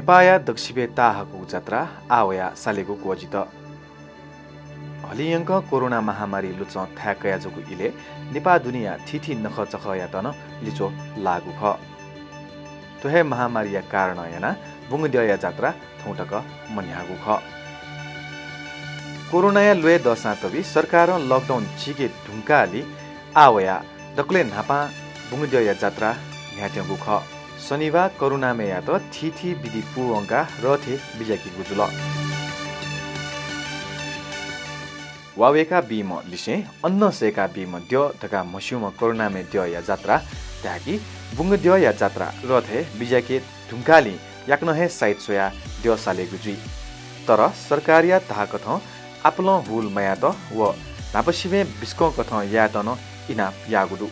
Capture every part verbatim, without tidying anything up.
नेपाःया दक्वसिबय् ताःहाकूगु जात्रा आः वयाः सालेगु क्वःजित। हलिंयंकं कोरोना महामारी लुचं थाय् कयाजूगु इलय् नेपाः दुनेया थीथी नखःचखःयात नं लिच्वः लाःगु खः। थ्व हे महामारीया कारणं यानाः बुंगद्यःया जात्रा थौं तक मन्ह्याःगु खः। कोरोनाया ल्वय् दःसां तबि सरकारं lockdown चीके धुंकाःलि आः वयाः दकलय् न्हापां बुंगद्यःया जात्रा न्ह्यात्यंगु खः। शनिबाः करुणामययात थीथी विधि पूवंकाः रथय् बिज्याकीगु जुल। वा वय्का बीम्ह लिसें अन्न सय्का बीम्ह द्यः धकाः म्हस्यूम्ह करुणामय द्यःया जात्रा धाय्की बुंगद्यःया जात्रा रथय् बिज्याके धुंकाःलि याकनं हे साइत स्वयाः द्यः सालेगु जुइ। तर सरकारया धाःकथं आपालं हुल मयात व न्हापासिबें बिस्कं कथं यायेत नं इनाप याःगु दु।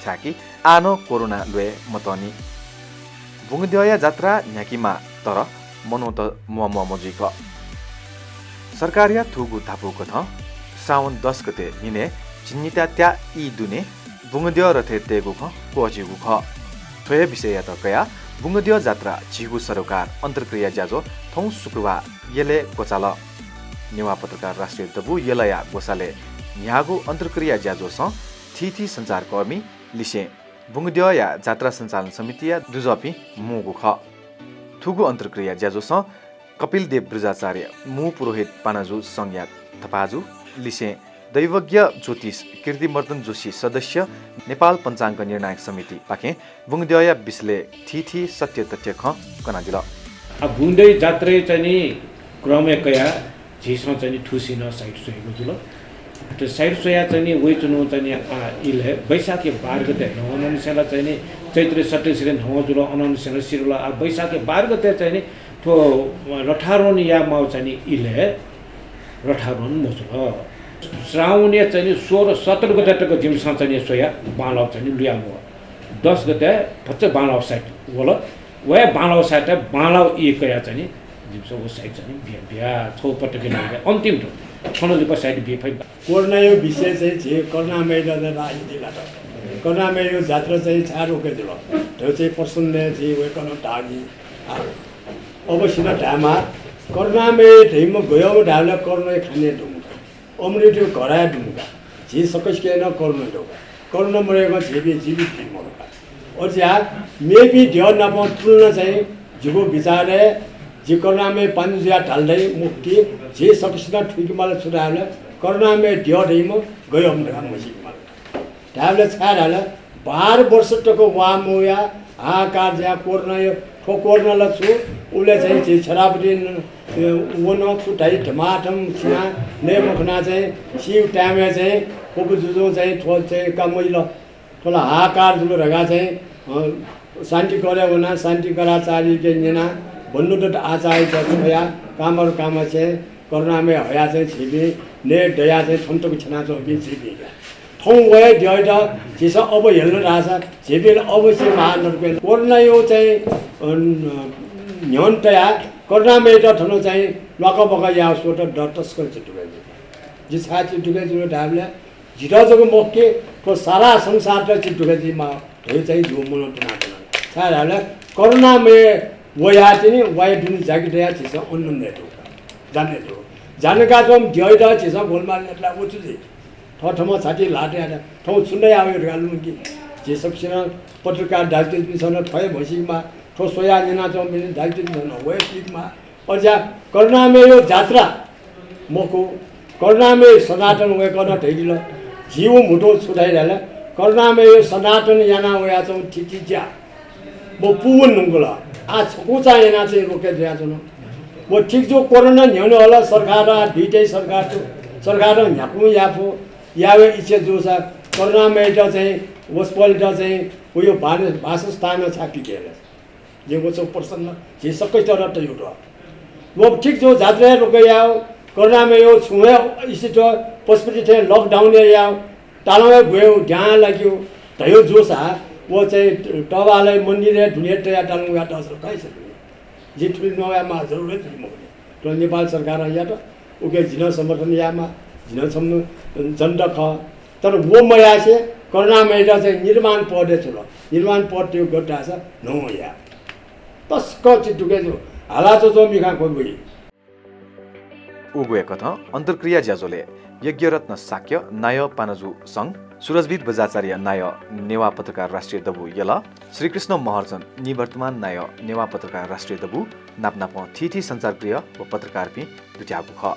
छाय्की आः नं कोरोना ल्वय् मतःनि। बुंगद्यःया जात्रा न्ह्याकेमाः, तर मनूत म्वःम्वः मजुइक। सरकारया थूगु धापू कथं श्रावण दस गते न्हिनय् झिंनिता त्याः ई दुने बुंगद्यः रथय् तयेगु खँ क्वःजिगु खः। थ्व हे विषययात कयाः बुंगद्यः जात्रा झीगु सरोकार अन्तर्क्रिया ज्याझ्वः थौं शुक्रबार यलय् क्वचाल। नेवाः पत्रकार राष्ट्रिय दबू यलया ग्वसालय् न्ह्याःगु अन्तर्क्रिया ज्याझ्वःसं थीथी सञ्चारकर्मी लिसें बुंगद्यःया जात्रा सञ्चालन समितिया दुजःपिं मुंगु खः। थुगु अन्तर्क्रिया ज्याझ्वःसं कपिलदेव बज्राचार्य, मू पुरोहित पानाजु संघया धपाजु, लिसें दैवज्ञ ज्योतिष कीर्तिमर्दन जोशी सदस्य, नेपाल पञ्चाङ्ग निर्णायक समितिपाखें बुंगद्यःया विषयलय् थीथी सत्य तथ्य खँ कनादिल। आ, बुंगद्यः जात्राय् चाहिँ नि क्रमय् कयाः झीसं चाहिँ नि थुसी नं साइत स्वयागु जुल। त्यो साइत स्वयाः चाहिँ नि वइच्वनु चाहिँ नि, आ, इलय् वैशाखया बाह्र गते न्हवंनिसें ला चाहिँ नि चैत्र सत्ताइस गते न्हवं जुल, अनंनिसें ला सिधल। आ, वैशाखया बाह्र गते चाहिँ नि थ्व रथारोहण यायेमाःगु चाहिँ नि इलय् रथारोहण मजुल। श्रावणया चाहिँ नि सोह्र सत्र गते तक जिमिसं चाहिँ नि स्वयाः बांलाःगु चाहिँ नि लुयामवः। दस गते भचा बांलाःगु साइत वल। व हे बांलाःगु साइत बांलाःगु ई कयाः चाहिँ नि जिमिसं व साइत चाहिँ नि बिया, बिया छगू पटकय् नं अन्तिम थ्व थन लिपा साइत बी फइ। कोरोनाया विषय चाहिँ झी करुणामययात राजनीति यात। करुणामयया जात्रा चाहिँ छाय् रोके जुल। थ्व चाहिँ प्रसङ्गय् झी वय्कलं धाःगु, आ, अवश्य नं धायेमाः। करुणामय धइम्ह गय्म्ह धायेबलय् कोरोनाया खाने दुम्ह का। अमृतया घराय् दुम्ह का। झी सकसिके नं कोरोना दु का। कोरोना मदय्कं झीपिं जीवित जुइ मखु का। अथे जुयाः मेपिं द्यः नाप तुलना चाहिँ जिगु विचारय् जि करुणामय पानाजु जुयाः धाल धाइ मखु कि झी सकसिनं थुइके माल छु धायेबलय् करुणामय द्यः धइम्ह गय्म्ह धकाः म्हसीके माल। धायेबलय् छाय् धायेबलय् बाह्र वर्ष तक वा मवयाः हाहाकार जुयाः कोरोनाया, थ्व कोरोना ला छु, उबलय् चाहिँ झी छेरापट्टि वन छु धाइ धमाधम सिनाः नये मखनाः चाहिँ सीगु time-य् चाहिँ पपु जुजुं चाहिँ थ्व चाहिँ का मजिल। थ्व ला हाहाकार जुल धकाः चाहिँ, अ, शान्तिकरय् वनाः शान्तिकराचार्यके न्यनाः बन्धुदत्त आचार्ययात छ्वयाः कामरु कामाक्षी करुणामय हयाः चाहिँ झीपिं नये दयाः चाहिँ थन तक छ्यनाच्वंपिं झीपिं का। थौं वये द्यःयात झीसं अवहेलना धाःसा झीपिं अवश्य महानरकय् कोरोनाया चाहिँ, अ, न्ह्यःने तयाः करुणामययात थन चाहिँ ल्वाकबक याः स्वत द तसकं चित्त दुःख जुइ। जि छाय् चित्त दुःख जुल धायेबलय् जितः जक मखु कि थ्व सारा संसारत चित्त दुःख जुइमाः धइगु चाहिँ जिगु मनं तुनाच्वना। छाय् धायेबलय् करुणामय वयाः तिनि वया दुने जाकि दयाः झीसं अन्न नये दु का, जा नये दु। जा नकाच्वंम्ह द्यःयात झीसं गोलमाल यात ला व छु जुइ? थःथम्हं छाति ल्हाः तयाः थौं छु नयाः वये धकाः लुमंकी। झी सकसिनं पत्रकार दाजुकिजापिन्सं नं थ्व हे म्हसीकेमाः, थ्व स्वयाः न्यनाच्वंपिं दाजुकिजापिन्सं नं व हे सीकेमाः। अज्या करुणामयया जात्रा मखु, करुणामय सनातन वय्कलं धयादिल। जिगु म्हुतुं छु धाइ धाःसा, करुणामय सनातन याना वयाच्वंगु थीथी ज्या व पूवन धुंकल। आः छकूचा यानाः चाहिँ रोके जुयाच्वन। व ठीक जू, कोरोना न्ह्यःने हल, सरकारं दुइटै सरकार दु, सरकारं न्ह्याकुं याये फु, याये इच्छा जूसा करुणामययात चाहिँ वसपोलयात चाहिँ वया बास-, बासस्थानं छाय् पिके हल? जिं व छगू प्रश्न झी सकसित नं तयागु दु। व ठीक जू, जात्रा हे रोके यायेगु, करुणामयया छुं हे स्थिति पशुपति थें lockdown हे यायेगु, तालं हे ब्वयेगु, द्यां हे लाकेगु धयागु जूसा व चाहिँ तःबालय् मन्दिरय् दुने तयाः तालं वयाः तःसा खइ सकल। जिं थुलि नवायेमाः जरुरत जुइ मखु नि। थ्व नेपाल सरकारं यात, उके जि नं समर्थन यायेमाः, जि नं छम्ह जनता खः। तर व मयासें करुणामययात चाहिँ निर्वाण पदय् छ्वल। निर्वाण पद धयागु गथे धाःसा न्हवं याये। तसकं चित्त दुःखय् जू। हालाच्वंच्वं मिखां ख्वबुइ। उगु हे कथं अन्तर्क्रिया ज्याझ्वलय् यज्ञरत्न शाक्य, नायः पानाजु सं, सुरजविद बज्राचार्य, नायः नेवाः पत्रकार राष्ट्रिय दबू यल, श्रीकृष्ण महर्जन, निवर्तमान नायः नेवाः पत्रकार राष्ट्रिय दबू नापनापं थीथी सञ्चारगृह व पत्रकारपिं दुथ्याःगु खः।